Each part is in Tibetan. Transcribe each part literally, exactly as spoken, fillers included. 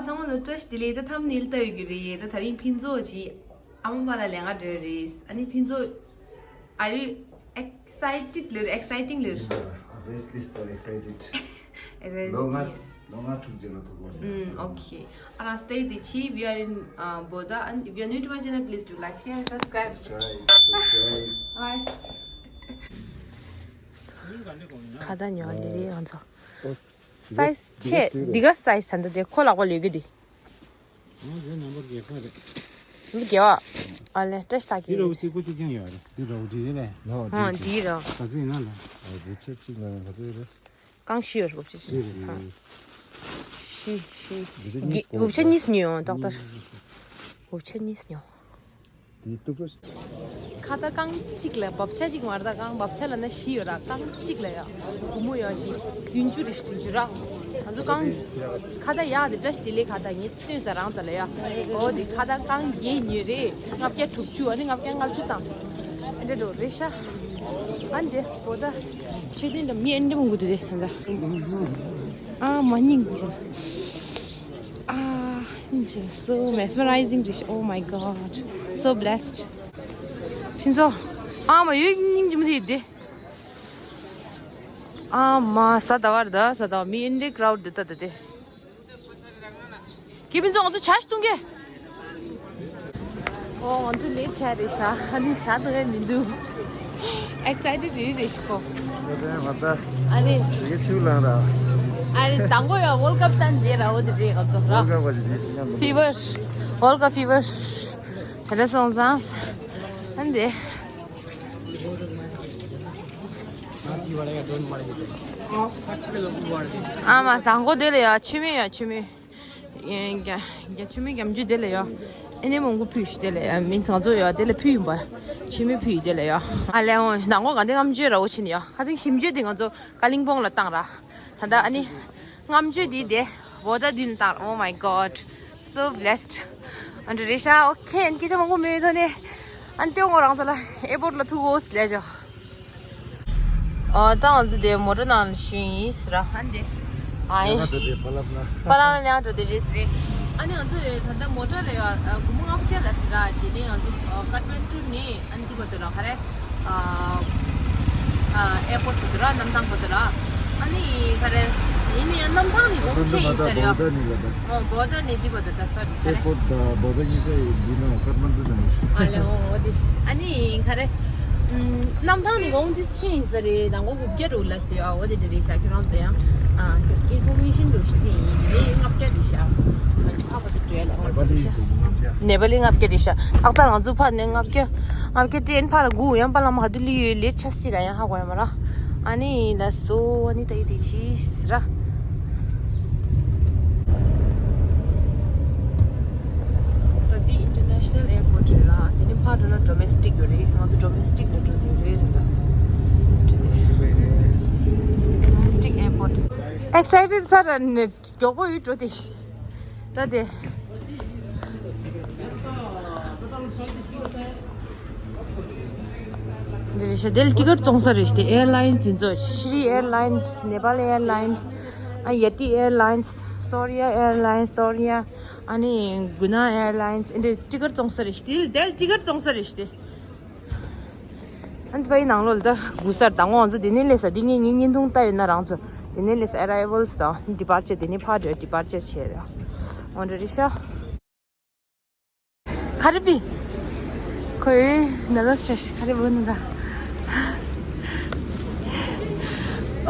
ཚང་མ་ལ་བཀྲ་ཤིས་བདེ་ལེགས། ད་ཐམ་ནེལ་ལྟ་ཡོད་ཀྱི་རེད། ད་དེ་རིང་ཕུན་ཚོགས་ཀྱིས་ཨ་མ་པ་ལ་ལེན་ག་འགྲོ་རེད། ཨ་ནི་ཕུན་ཚོགས། Are you excited? ལེར་exciting? ལེར། Obviously so excited. ལོ་ལྔ་ལོ་ལྔ་དྲུག་རྗེས་ལ་ཐུག་པ་རེད། ཨུམ། Okay. ཨ་རང་stay the chi. We are in uh, Boda and if you are new to my channel, please do like, share and subscribe. Subscribe. Subscribe. Bye. ཁ་ད་ཉོ་ལེ་རེད་ང་ཚོ། Size ཆེ། འདི་ག་size ད་འདི་དེ་ཁོ་ལག་པ་ལས་གི་དེ། ཨོ་དེ་ནམ་བར་རྒྱལ་ཁ་རེད། འདི་རྒྱལ་བ། ཨ་ལེ་བཀྲ་ཤིས་ད་གི། འདི་རོ་ཚིག་པོ་གཅིག་ཀྱང་ཡོད་རེད། འདི་རོ་འདི་རེད་ལས། ཧ་འདི་རོ། ག་ཚོད་ཡིན་ན་ལ། ཨ་འདི་ཆབ་གཅིག་ལ་ག་ཚོད་རེད། རྐང་བཞི་ཡོད་རེད། འུབ་ཆ་གཅིག་ལ། བཞི་རེད། ཧ། བཞི་བཞི། འུབ་ཆ་གཉིས་ཉོས་ཡོང་ཏག་ཏག་འུབ་ཆ་གཉིས་ཉོས། དེའི་སྟུག་པོ། ཁ་ད་རྐང་གཅིག་ལ་བབ་ཆ་གཅིག་མ་རེད། ད་རྐང་བབ་ཆ་ལ་ན་བཞི་ཡོད་ར། རྐང་གཅིག་ལ་ཡ་སྒོར་མོ་ཡ་གི་བདུན་ཅུ་རེ་བཞི་བདུན་ཅུ་ར། ང་ཚོ་རྐང་ཁ་ད་ཡག་དེ་བཀྲ་ཤིས་བདེ་ལེགས། ཁ་ད་ངས་སྟོན་ས་རང་ཙ་ལ་ཡ། ཨོ་དེ་ཁ་ད་རྐང་བརྒྱད་ཉོས་རེད། ལྔ་བརྒྱ་དྲུག་ཅུ། ཨ་ནི་ལྔ་བརྒྱ་ལྔ་བཅུ་བཏང་སོང་། ཨ་འདྲ་འགྲོ་རེད་ཤག་ཨ་འདི་བོ་ད་མཆོད་རྟེན་འདྲ་མི་ཨ་འདྲ་མང་པོ་འདུག་དེ་ད། ཨ་མ་སྙིང་རྗེ། Ah, so mesmerizing, Rish. Oh my God. So blessed. ཕུན་ཚོགས། ཨ་མ་ཡོད་སྙིང་རྗེ་མོ་དེ་ཡིན་ཏེ། ཨ་མ་ས་ད་བར་ད་ས་ད་བར་མི་ཨིན་ཌི་ཀྲའུ་ཌི་འདི་ད་ད་དེ། ཀི་ཕུན་ཚོགས་ང་ཚོ་ཇ་ཞིག་འཐུང་གི། ཨོ་ང་ཚོ་ལེ་ཊི་བྱས་རེད་ཤག་ཨ་ནི་ཇ་འཐུང་ཡ་མི་འདུག་ཨེག་སའི་ཊེཌ་རེད་རེད་ཤག་ཁོ། ཨ་ནི། ཨ་ནི་དང་པོ་ཡ་ཝོལ་ཀབ་ལྟ་འདི་ར་འོ་དེ་རེད་ང་ཚོ་ར། ཕི་ཝར། ཝོལ་ཀབ་ཕི་ཝར། དེ་འདྲ་སོང་ཙང་། ཨ་ནི་དེ། ཨ་མ་དང་པོ་དེ་ལ་ཡ་མཆོད་མེ་ཡ་མཆོད་མེ། རྒྱ་རྒྱ་མཆོད་མེ་རྒྱ་མཆོད་དེ་ལ་ཡ། ཨེ་ནས་མང་པོ་ཕུལ་ཤི་དེ་ལ་ཡ་མིན་ང་ཚོ་ཡ་དེ་ལ་ཕུལ་ཡིན་པ། མཆོད་མེ་ཕུལ་ཡི་དེ་ལ་ཡ། ཨ་ལས་འོང་ནང་གོ་གང་དེ་ལྔ་མཆོད་ར་འོ་ཕྱིན་ཡ་ཁ་སང་བཞི་མཆོད་དེ་ང་ཚོ་ཀ་ལིང་པོང་ལ་བཏང་ར། ད་ལྟ་ཨ་ནི། ལྔ་མཆོད་དེ་དེ། བོ་ད་དུན་བཏང་ར། Oh my God. So blessed. ཨ་འདྲ་རེད་ཤག་ཨོ་ཁེ་ཨན་སྐད་ཆ་མང་པོ་མེད་ཐོག་ནས། ཨ་ནི་ཏེ་ངོ་རང་ཚོ་ལ་ཨེ་པོར་ལ་ཐུག་འོ་ལས་ཇོ། ཨ་ད་ང་ཚོ་དེ་མོ་ཊ་ནང་ལ་ཞིང་ཡིན་ཟེར་ར་ཧན་དེ། ཨ་ཡིན། ཕ་ལམ་ལ་འགྲོ་དེ་རེད་ཟེར་རེད། ཨ་ནི་ང་ཚོ་ད་ལྟ་མོ་ཊ་ལ་ཡོད་སྒོར་མོ་ལྔ་བརྒྱ་ལ་ཟེར་ར་དེ་ནས་ང་ཚོ་ཀ་ཐ་མན་ཌུ་ནས་ཨ་ནི་འདི་བར་དུ་ལ་ག་རེ། ཨ་ཨ་ཨེ་པོར་བར་དུ་ར་གནམ་ཐང་བར་དུ་ར། ཨ་ནི་ག་རེ། ཡིན་ནའི་གནམ་ཐང་ནས་འོང་ཆེ་ཡིན་ཟེར་ཡོད། ཨོ་བོ་ད་ནས་འདི་བར་དུ་ད་ས་རུ་ག་རེ། ཨེ་པོར་ད་བོ་ད་གཉིས་ས་ཡོད་འདི་ན་ཀ་ཐ་མན་ཌུ་ན་ཡིན། ཨ་ལེ་ཨོ་ཨོ་དེ། ཨ་ནི་ག་རེ། གནམ་ཐང་ནས་འོང་དེ་ཆེ་ཡིན་ས་རེད། ནང་གོ་དགུ་བརྒྱ་རུ་ལ་ཟེར་ཡོད། ཨོ་དེ་འདྲ་རེད་ཤག་ཁྱེད་རང་ཚོ་ཡང་ཨིན་ཕོར་མེ་ཤན་རུ་ཞིག་དེ་ཡིན་ནའི་ལྔ་བརྒྱ་རེད་ཤག་ཨ་ནི་ཕ་བར་དུ་འགྲོ་ཡ་ལ་ལྔ་བརྒྱ་རེད་ཤག་ནེ་པ་ལི་ལྔ་བརྒྱ་རེད་ཤག་ཏག་ཏག་ང་ཚོ་ཕར་ནས་ལྔ་བརྒྱ། ལྔ་བརྒྱ་ཏྲེན་ཕར་ལ་སྒུག་ཡང་པ་ལ་མ་ཧ་དུ་ལི་ཡོད་ལེ་ཆ་སི་ར་ཡང་ཧ་གོ་ཡ་མ་ར། ཨ་ནི་ལ་སོ་ཨ་ནི་ད་ཡི་དེ་ཆི་སི་ར། ད་འདི་ཨིན་ཊར་ནེ་ཤ་ནལ་ཨེར་པོར་ཊི་རེད་ལ། དེ་ནི་ཕར་འགྲོ་ན་ཌོ་མེ་སི་ཊིག་ཡོད་རེད། ང་ཚོ་ཌོ་མེ་སི་ཊིག་ནས་འགྲོ་དེ་རེད་རེད་ད། ཌོ་མེ་སི་ཊིག་ཨེར་པོར་ཊི། ཨེག་སའི་ཊེཌ་ས་ར་ནི། མགྱོགས་པོ་ཡོད་འགྲོ་དེ་ཤི། ད་དེ། འདི་རེད་ཤག་དེ་ལ་ཊི་ཀེཊ་བཙོང་ས་རེད་ཤག་དེ་ཨེར་ལའིན་སི་ཡིན་ཚོ་ཤྲི་ཨེར་ལའིན་སི་ནེ་པཱལ་ཨེར་ལའིན་སི་ཨ་ཡ་ཏི་ཨེར་ལའིན་སི་སོར་ཡ་ཨེར་ལའིན་སི་སོར་ཡ་ཨ་ནི་གུ་ན་ཨེར་ལའིན་སི་འདི་ཊི་ཀེཊ་བཙོང་ས་རེད་ཤག་དེ་ལ་དེ་ལ་ཊི་ཀེཊ་བཙོང་ས་རེད་ཤག་དེ། ཨ་ནི་པའི་ནང་ལོགས་ལ་ད་དགུ་སར་དང་པོ་ང་ཚོ་དེ་ནས་སླེབས་ས་འདི་ངས་ངའི་བརྙན་ཐུང་ལྟ་ཡོད་ན་རང་ཚོ་དེ་ནས་སླེབས་ས་ཨེ་རའི་ཝལ་སི་དང་ཌི་པར་ཅར་དེ་ནས་ཕར་འགྲོ་ཌི་པར་ཅར་བྱས་རེད། འོ་འདྲ་རེད་ཤག་ག་རེ་པི། ཁོས་ན་ལོ་ཤ་ཤ་ག་རེ་བུ་ནི་ད།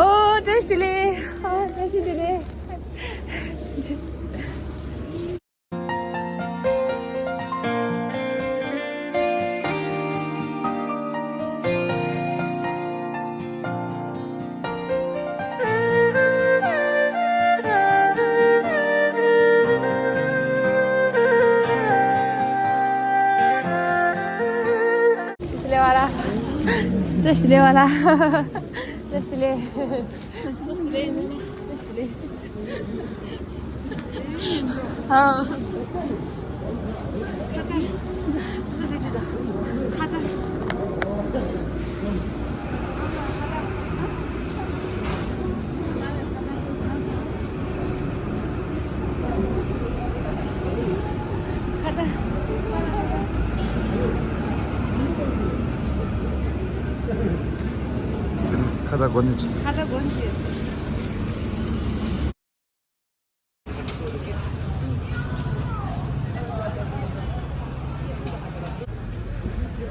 ཨོ་བཀྲ་ཤིས་བདེ་ལེགས། ཨོ་བཀྲ་ཤིས་བདེ་ལེགས། Just le wala. Just le wala. Just le. Just le. Just le. ཨ། ཁ་ས་གོ་ནི་ཅི། ཁ་ས་གོ་ནི་ཅི།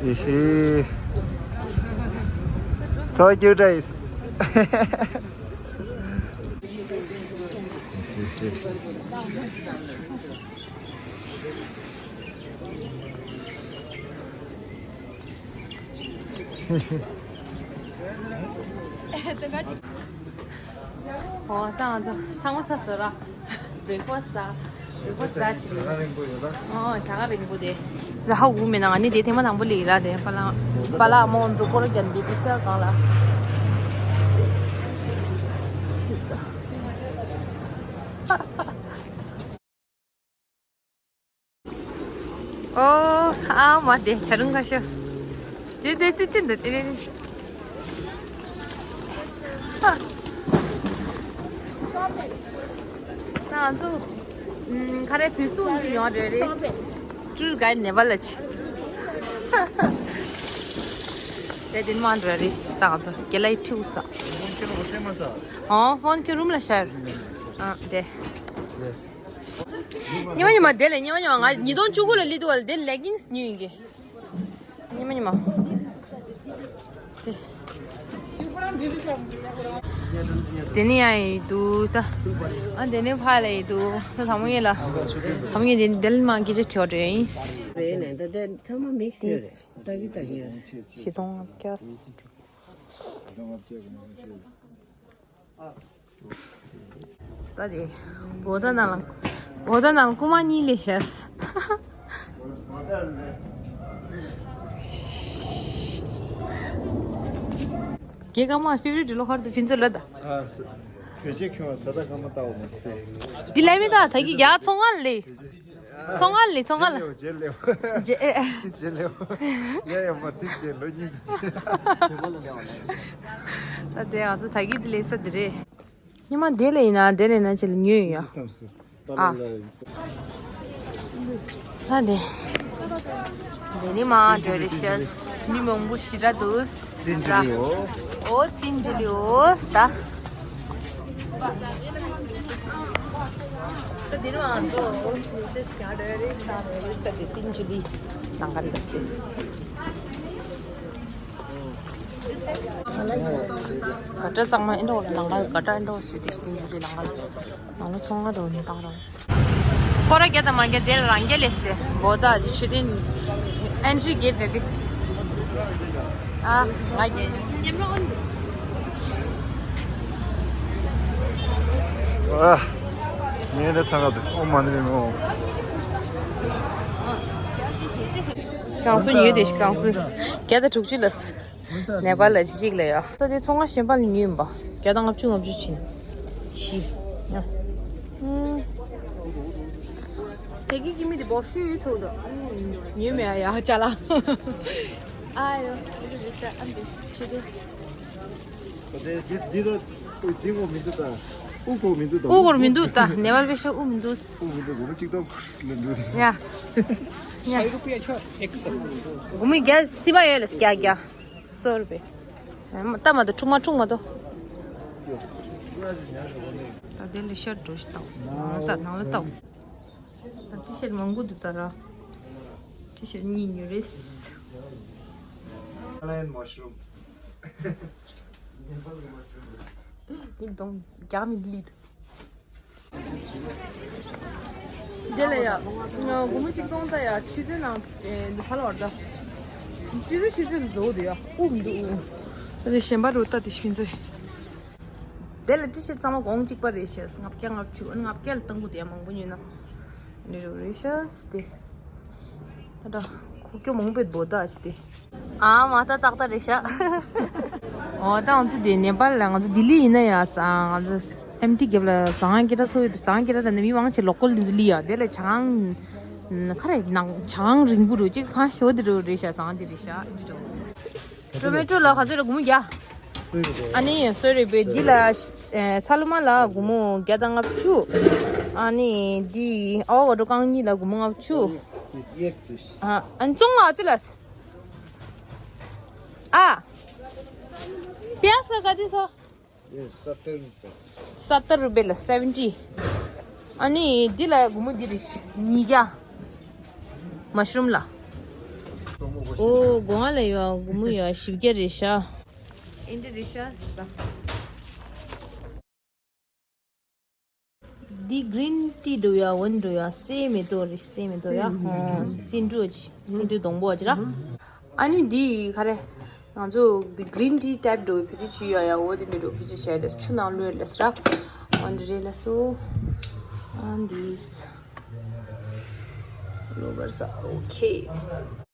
ཨེ་ཧེ། So cute, guys. ཨོ་ད་ང་ཚོ་ཚང་མ་ཚར་སོང་ར། breakfast་ཟ། breakfast་ཟ་ཅིག་ཨོ་ཞྭ་སྒབ་རིང་པོ་དེ། ད་ཧ་གོ་མེད་ན་ང་ནི་དེ་ཐེངས་མ་དང་པོ་ལ་ཡིན་ར། དེ་པ་ལགས་པ་ལགས་མོ་ང་ཚོ་སྐོར་རྒྱག་འདི་དེ་ཤ་གང་ལ། ཨོ། ཨ་མ་དེ་བྱ་རུང་ཁ་ཤོ། དེ་དེ་དེ་དེ་འདི་དེ་དེ། ད་ང་ཚོ་ཁ་རེ་བུ་སུ་འདི་ཡོང་རེད་རེད། tour guide་ནེ་པ་ལ་ཆི། དེ་དེ་མ་འདྲ་རེད། ད་ང་ཚོ་གེ་ལའི་ཁྲིའུ་ས། ཨོ་ཕོན་ཁྱོད་རུམ་ལ་ཤར། ཨ་དེ། ཉི་མ་ཉི་མ་དེ་ལས་ཉི་མ་ཉི་མ་ང་ཉིས་སྟོང་བཅུ་དགུ་ལ་སླེབས་དུས་ལ་དེ་leggings་ཉོས་ཡིན་གི། ཉི་མ་ཉི་མ། དེ། དེ་ནས་ཡང་ཡིན་འདུག་ད། ཨ་དེ་ནས་ཕར་ལ་ཡིན་འདུག་ད་དམ་ངེས་ལ། དམ་ངེས་དེ་དེ་ལ་མ་སྐད་ཆ་དྲི་བ་དྲི་ཡིན། རེད་ནས་ད་དེ་ཚང་མ་mix་རེད། ད་གི་ད་གི་རེད། བཞི་སྟོང་ལྔ་བརྒྱ། ད་དེ་བོ་ད་ནང་ལ་བོ་ད་ནང་ལ་རྐུ་མ་གཉིས་སླེབས་ཤག་རྒྱལ་ཁ་མ་ཕེབས་རི་འགྲོ་ལོ་ཁར་དུ་ཕིན་ཚོ་ལ་ད། ཨ་ས། བོད་ཆས་གྱོན་བ་ས་ད་ཁ་མ་ལྟ་བ་མ་སྟེ། འདི་ལས་མི་ད་ད་གི་ཡ་ཚོང་ཁང་ལས། ཚོང་ཁང་ལས་ཚོང་ཁང་ལ། རྗེས་ལེའོ། རྗེས་ལེའོ། རྗེས་ལེའོ། རྗེས་ལེའོ། ཡ་ཡ་མ་དེ་རྗེས་ལོ་གཉིས་སུ་རྗེས། ད་དེ་ང་ཚོ་ད་གི་དེ་ལས་ས་དེ་རེད། ཉི་མ་དེ་ལས་ཡིན་ན་དེ་ལས་ན་ཆེ་ལ་ཉོས་ཡོད་ཡ། བསམ་སོང་། ཨ། ད་དེ། དེ་ནི་མ་འགྲོ་རེ་ཤ། མི་མང་པོ་ཞེ་དྲག་འདུག་ཟ། ཨོ་ཏིན་ཇི་ལི་ཨོ་སྟ། ད་དེ་ནི་མ་འགྲོ། ཨོ་ཏིན་ཇི་ལི་ནང་ག་འདུག་སྟེ། ག་ཏྲ་གཙང་མ་ཨེ་འདྲ་བ་ལ་ལང་ག་ག་ཏྲ་ཨེ་འདྲ་བ་སུས་ཏེ་སྟེང་དུ་ལང་ག་ལ་ནང་ལ་ཚོང་ང་འགྲོ་ནི་བཏང་རང་། སྐོར་ར་རྒྱ་དང་མ་རྒྱ་དེ་ལ་རང་རྒྱ་ལས་སྟེ་འོ་ད་ཆུ་ཏིན་entry gate་རེད་དེ། ཨ་ང་རྒྱ་ཉམས་རོགས་ཨོན། ཨ་ངས་འདྲ་ཚང་ག་འདུག་ཨོ་མ་ནི་མོ། གང་སུ་ཉོས་དེ་ཞིག་གང་སུ་བརྒྱ་དང་དྲུག་ཅུ་ལ། ནེ་པ་ལ་གཅིག་ལ་ཡ། ད་དེ་ཚོང་ཁང་གཞན་པ་ལ་ཉོས་ཡིན་པ། བརྒྱ་དང་ལྔ་བཅུ་ལྔ་བཅུ་ཕྱིན། ཕྱི། ཡ། ཨུམ། དེ་གི་ཀི་མི་དེ་བོ་ཤུ་ཡུ་ཚོགས་འདུག་ཉོས་མེད་ཨ་ཡ་ཅ་ལག་ཨ་ཡོ། ཨ་འདི་ཆེ་དེ། དེ་དེ་དེ་དེ་དེ་ངོ་མི་འདུག་ད། དབུ་གོ་མི་འདུག་ད། དབུ་གོ་མི་འདུག་ད། ནེ་པ་ལ་པེ་ཤ་དབུ་མི་འདུག་དབུ་མི་འདུག་སྒོར་མོ་གཅིག་སྟོང་ལ་འདུག་ཡ། ཡ། སྒོར་མོ་བརྒྱ་སི་པ་ཡོད་ལ་བརྒྱ་བརྒྱ། སོ་རུ་པེ། ཨ་མ་ལྟ་མ་ཐུག་མ་འཁྲུངས་མ་ཐུག་ད་དེ་ལས་ཤར་འགྲོ་ཞིག་བཏང་། ནང་ལ་ལྟ་ནང་ལ་ལྟ། ད་ཏི་ཤར་མང་པོ་འདུག་ད་ར། ཏི་ཤར་གཉིས་ཉོ་རེས། Himalayan mushroom། མི་གདོང་རྒྱག་མི་ལི་འདུག་དེ་ལ་ཡ། སྒོར་མོ་གཅིག་སྟོང་ད་ཡ་ཆུ་ཚོད་ནང་འདི་ཕ་ལ་བར་ད། ཆུ་ཚོད་ཆུ་ཚོད་ལ་རྫོགས་འདུག་ཡ་དབུགས་མི་འདུག་དབུགས། ད་དེ་གཞན་པ་རུ་ད་དེ་ཤིན་ཚོད། དེ་ལ་ཏི་ཤར་ཚང་མ་གོང་གཅིག་པ་རེད་ཤག་ལྔ་བརྒྱ་ལྔ་བཅུ་ལྔ་བརྒྱ་ལ་བཏང་གི་དེ་ཡ་མང་པོ་ཉོས་ན། ནི་རུ་རེད་ཤག་སི་དེ། ད་ད་ཁུག་ཀྱོ་མང་པོ་འདུག་ད་ཅི་དེ། ཨ་མ་ད་ཏག་ཏག་རེད་ཤག་འོ་ད་ང་ཚོ་དེ་ནེ་པཱལ་ལ་ང་ཚོ་ལྡི་ལི་ཡིན་ན་ཡ་ས་ང་ཚོ་ཨེམ་ཊི་རྒྱབ་ལ་ཟངས་སྐྱེ་དྲ་ཚོ་ཡོད་དུ་ཟངས་སྐྱེ་དྲ་ད་ནི་མི་མང་ཆེ་ལོ་ཀལ་ལྡི་ལི་ཡ་དེ་ལ་ཆང་ཁ་རེ་ནང་ཆང་རིང་པོ་རུ་གཅིག་ཁ་ཤོ་དེ་རུ་རེད་ཤག་ཟངས་དེ་རེད་ཤག་འདི་རུ། ཊོ་མེ་ཊོ་ལ་ག་ཚོད་རེད་སྒོར་མོ་བརྒྱ། ཨ་ནི་སོ་རེད་པས་འདི་ལ་ཚ་ལུ་མ་ལ་སྒོར་མོ་བརྒྱ་དང་ལྔ་བཅུ། ཨ་ནི་འདི་ཨ་བ་ཀ་ཌོ་རྐང་གཉིས་ལ་སྒོར་མོ་ལྔ་བཅུ། ཨ་ཨ་ནི་བཙོང་ལ་ཨ་ཅི་ལ། ཨ། प्याज का कति छ? सत्तर रुपियाँ। सत्तर रुपियाँ ल, सेभेन्टी। अनि दिलाई घुमु दिरिस निगा मसरुम ल। ओ गोवा ल यो घुमु यो शिवके रिशा। इन्टे Risha. འདི་green tea འགྲོ་ཡ་འོན་འགྲོ་ཡ་སེ་མེ་ཏོག་རེད། སེ་མེ་ཏོག་ཡ། སེ་མེ་ཏོག་ཅི་སེ་འགྲོ་ཅི་སེ་འགྲོ་སྡོང་པོ་ཅི་ར། ཨ་ནི་འདི་ག་རེ། ང་ཚོ་འདི་green tea type འགྲོ་བའི་བེད་སྤྱོད་བྱེད་ཡ་ཡ། འོ་འདི་འདྲ་འགྲོ་བེད་སྤྱོད་བྱས་ཏེ་ཆུ་ནང་བླུགས་ལས་ར། འོན་འདྲེ་ལས་སོ། ཨ་འདིས་ལོ་བར་ས་okay།